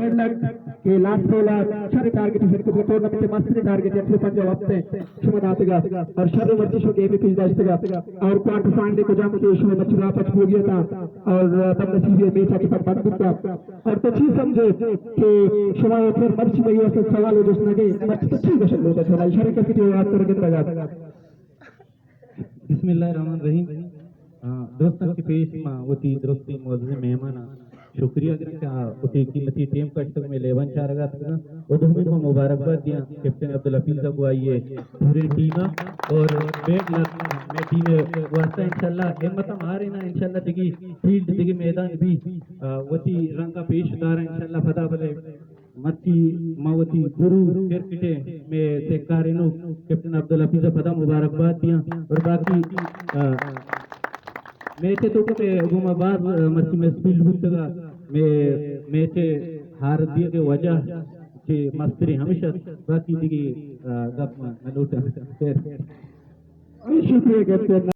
لگ کہ last ball ءَ شر ٹارگٹ سر کو ٹورنامنٹ ءِ مستریں ٹارگٹ یک سو پنجاہ وپت ءَ شما داتگ ءَ اور شر مرچی شو گیم پیش داشتگ ءَ اور کوارٹر فائنل کجام کہ شما مرچی واپس بوگی ات اور بدنصیبی میچ ءَ کہ پد بند بوتا۔ اور تو چی سمجھے کہ شما پھر مرچی میں یہ سوال ہو جس نہ کہ مرچی تو چی گشن لوٹا چھوڑا اشارے کسی کے یاد کر کے لگا۔ بسم اللہ الرحمن الرحیم۔ آ، درستاں کہ پیش ما وتی درستیں معززیں مہماناں شکریہ گراں کہ آ وتی قیمتی ٹیم کشتگ مئے لیباں چارگ ءَ اتکگ و دومی ما مبارکباد دیاں کیپٹن عبدالحفیظ ءَ گوں آئی ءِ پوریں ٹیم ءَ اور بیڈ لک مئے ٹیم ءِ واستہ انشاءاللہ ہمت ءَ ماریناں انشاءاللہ دگہ فیلڈ دگہ میدان بی، آ، وتی رنگ ءَ پیش داراں انشاءاللہ پدا بلے مرچی ما وتی گرو کرکٹ ءِ مئے سہکارینوک کیپٹن عبدالحفیظ ءَ پدا مبارکباد دیاں اور باقی، آ، میچ ءِ توک ءَ مئے گوما باز، آ، مرچی مس فیلڈ بوتگ ءَ مئے میچ ءِ ہار دیگ ءِ وجہ چہ مستریں ہمیش ات، باقی دگہ، آ، گپ نہ لوٹاں۔ خیر۔ شکریہ کیپٹن۔